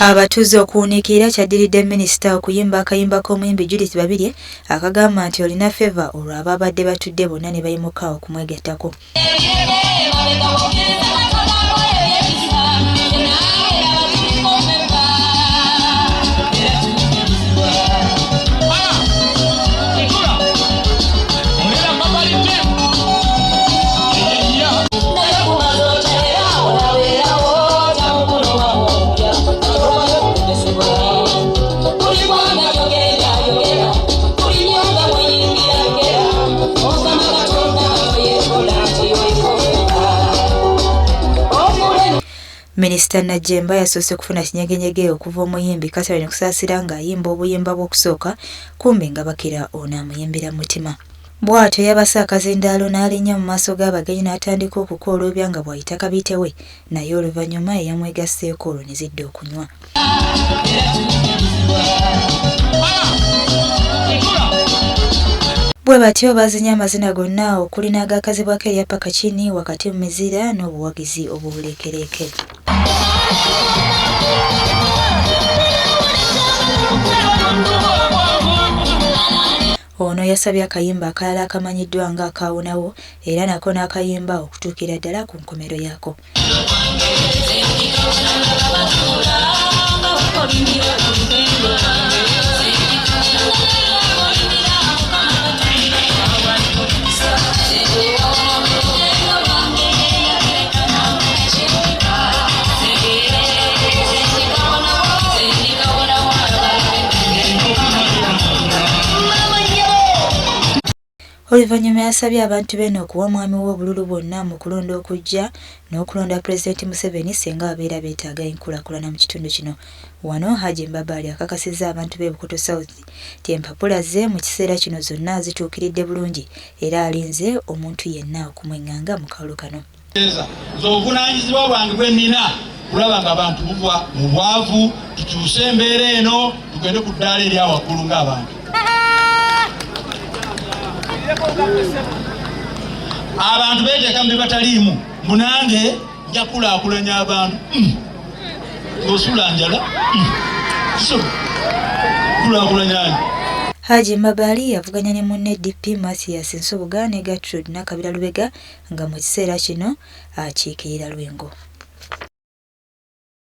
Abatuuze okuwuniikirira kyaddiridde minisita okuyimba akayimba k'omuyimbi Judith Babirye akagamba nti olina feva olwo abaabadde batudde bonna ne bayimuka okumwegattako. Minisita Najjemba yasoose kufuna kinyegenyege okuva omuyimbi Catherine Kusaasira ng'ayimba obuyimba bw'okusooka kumbe nga bakira ono amuyimbira mutima. Bw'atyo yabase akazindaalo n'alinnya mu maaso g'abagenyi n'atandika okukooloobya nga bw'ayita kabiite we naye oluvannyuma eyamwegasseeko olwo ne zidda okunywa. Bwe batyo bazinye amazina gonna okuli n'agaakazibwako erya Pakakini wakati mu mizira n'obuwagizi obw'obuleekereeke. Ono yasabye akayimba akalala akamanyiddwa nga Akaawonawo era nako n'akayimba okutuukira ddala ku nkomero yaako. Oluvannyuma yasabye abantu b'eno okuwa omwami we obululu bwonna mu kulonda okujja n'okulonda Pulezidenti Museveni singa babeera beetaaga enkulaakulana mu kitundu kino. Wano Hajji Mbabaali akakasizza abantu b'e Bukoto South nti empapula ze mu kiseera kino zonna zituukiridde bulungi era alinze omuntu yenna okumweng'anga mu kalulu kano. Nze obuvunaanyizibwa bwange bwe nnina kulaba nga abantu buva mu bwavu, tukyuse embeera eno tugende ku ddaala erya waggulu ng'abantu. Abantu beeteeka mu bye bataliimu mbu nange nja kukulaakulanya abantu hmm. Ng'osula njala hmm. Kisobola kukulaakulanya ani? Haji Mbabaali yavuganya ne munne DP Mathias Nsubuga ne Gertrude Nakabira Lubega nga mu kiseera kino akiikirira Lwengo.